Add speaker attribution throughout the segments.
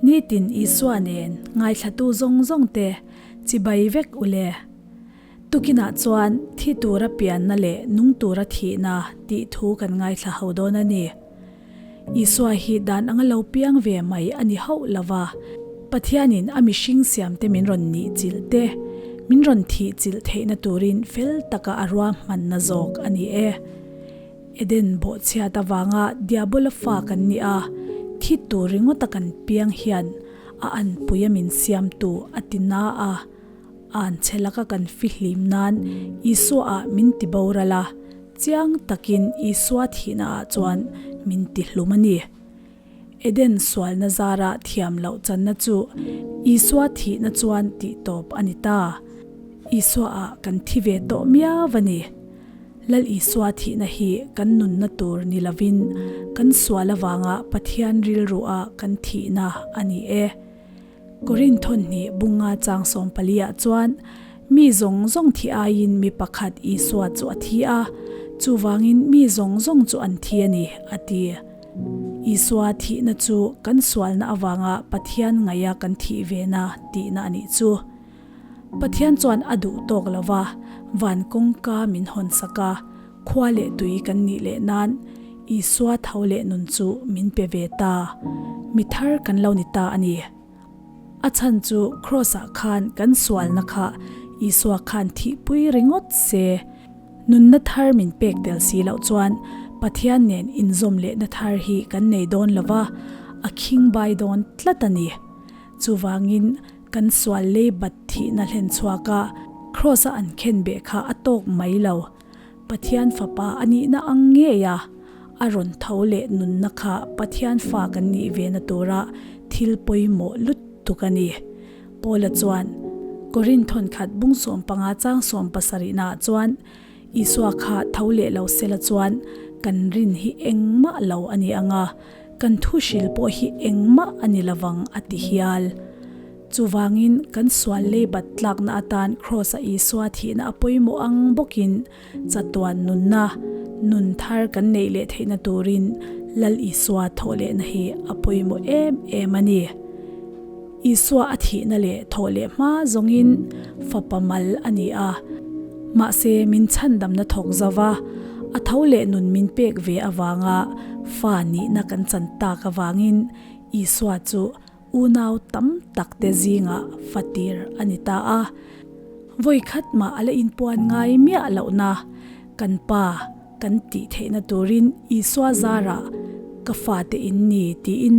Speaker 1: Nitin Isua nen ngaithlatu zawng zawng te chibai vek u le. Tukinah chuan thi tura pianna leh nung tura thihna tih thu kan ngaithla ho dawn a ni. Isua hi dan anga lo piang ve mai a ni hauh lo va, Pathianin a mihring siamte min rawn nih chilh te, min rawn thih chilh theihna turin fel taka a ruahmanna zawk a ni e. Eden bawhchhiat avanga Diabola fa kan ni a, thi tur ringawta kan piang hian a anpuia min siamtu a ti na a. An che laka kan fihlim nan Isua ah min ti boral a, chiang takin Isua thihna ah chuan min ti hlum a ni. Eden sualna zara thiam loh channa chu Isua thihna chuan tih tawp a ni ta. Isua ah kan thi ve tawh miau a ni. Lal Isua thihna hi kan nunna tur ni lovin kan sual avanga Pathian rilru ah kan thihna a ni e. Korinthon hnih bunga chang 14 ah chuan, Mi zawng zawng thi aiin mi pakhat Isua chu a thi a, chuvangin mi zawng zawng chu an thi a ni, a ti. Isua thihna chu kan sualna avanga Pathian ngaia kan thih vena tihna a nih chu. Pathian chuan a duh tawk lo va, van kawngka min hawnsak a, khua leh tui kan nih leh nan Isua tho leh nun chu min pe ve ta. Mi thar kan lo ni ta a ni. A chhan chu Kraws-ah khan kan sualna kha Isua khan thihpui ringawt se. Nunna thar min pek tel si loh chuan Pathian nen inzawm lehna thar hi kan nei dawn lo va, a khingbai dawn tlat a ni. Chuvangin kan sual lei bat thihna hlen chhuak a, Kraws-a an khenbeh kha a tawk mai lo. Pathian Fapa a nihna ang ngei a, a rawn tho leh nunna kha Pathian fa kan nih vena tura thil pawimawh lutuk a ni. Paula chuan Korinthon khat bung 15 chang 70 naah chuan Isua kha tho leh lo sela chuan kan rin hi engmah lo a ni ang a, kan thu hril pawh hi engmah a ni lovang a ti hial. Chuvangin kan sual lei bat tlakna atan Kraws-a Isua thihna a pawimawh ang bawkin chatuan nunna, nun thar kan neih leh theihna turin Lal Isua thawh lehna hi a pawimawh em em a ni. Isua a thihna leh thawh leh hma zawngin fapa mal a ni a, mahse min chhandamna thawk zauva a tho leh nun min pek ve avanga fa nihna kan chan tak avangin Isua chu Unau tam tak te zingah fatir a ni ta a, vawi khat mah a la inpuan ngai miah lohna kan pa kan tih theihna turin Isua zarah ka fate in ni tiin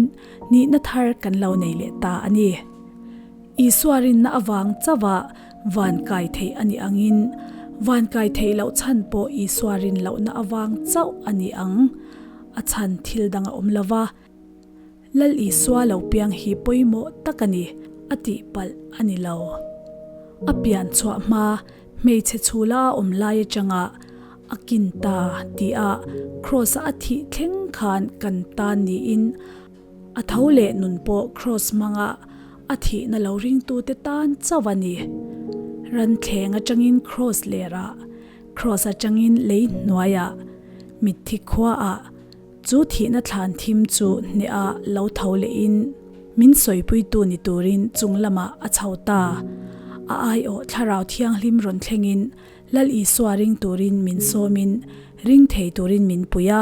Speaker 1: nihna thar kan lo nei leh ta a ni. Isua rinna avang chauha van kai theih a nih angin van kai theih loh chhan pawh Isua rin lohna avang chauh a ni ang. A chhan thil dang a awm lova. Lal Isua lo piang hi pawimawh tak a ni, a tih palh a ni lo. A pian chhuah hma hmeichhe chhula a awm lai atanga a kin ta tih a Kraws-a a thih thleng khan kan tan niin a tho leh nun pawh Kraws hmanga a thihna lo ringtute tan chauh a ni. Ranthleng atangin Kraws lerah, Kraws atangin lei hnuaiah, mitthi khuaah, Chu thihna thlan thim chu hneha lo tho lehin min sawipuitu ni turin chung lamah a chho ta. A aiawh Thlarau Thianghlim rawn thlengin Lal Isua ring turin min sawmin ring thei turin min pui a.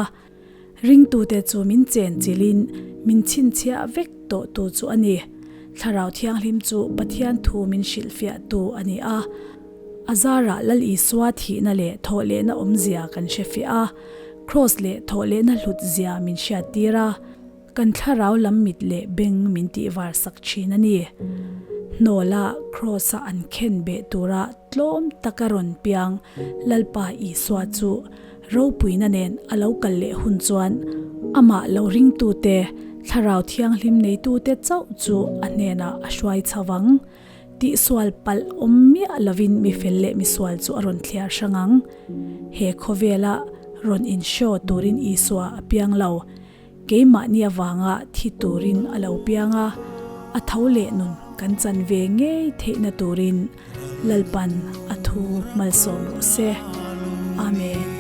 Speaker 1: Ringtute chu min chen chilhin min chhinchhiah vek tawhtu chu a ni. Thlarau Thianghlim chu Pathian thu min hrilhfiahtu a ni a. A zarah Lal Isua thihna leh thawhlehna awmzia kan hrefiah a. Kraws leh thawhlehna hlut zia min hriat tir a, kan thlarau lam mit leh beng min tih var sak thin a ni. Hnawla Kraws-a an khen beh tura tlawm taka rawn piang Lalpa Isua chu ropuina nen a lo kal leh hun chuan amah lo ringtute, Thlarau Thianghlim neitute chauh chu a hnenah a hruai chho vang. Tihsual palh awm miah lovin mi fel leh misual chu a rawn thliar hrang ang. He khawvela rawn in show turin Isua a piang lo. Keimahni avanga thi turin a lo piang a, a tho leh nun kan chan ve ngei theihna turin Lalpan a thu malsawm rawh se. Amen.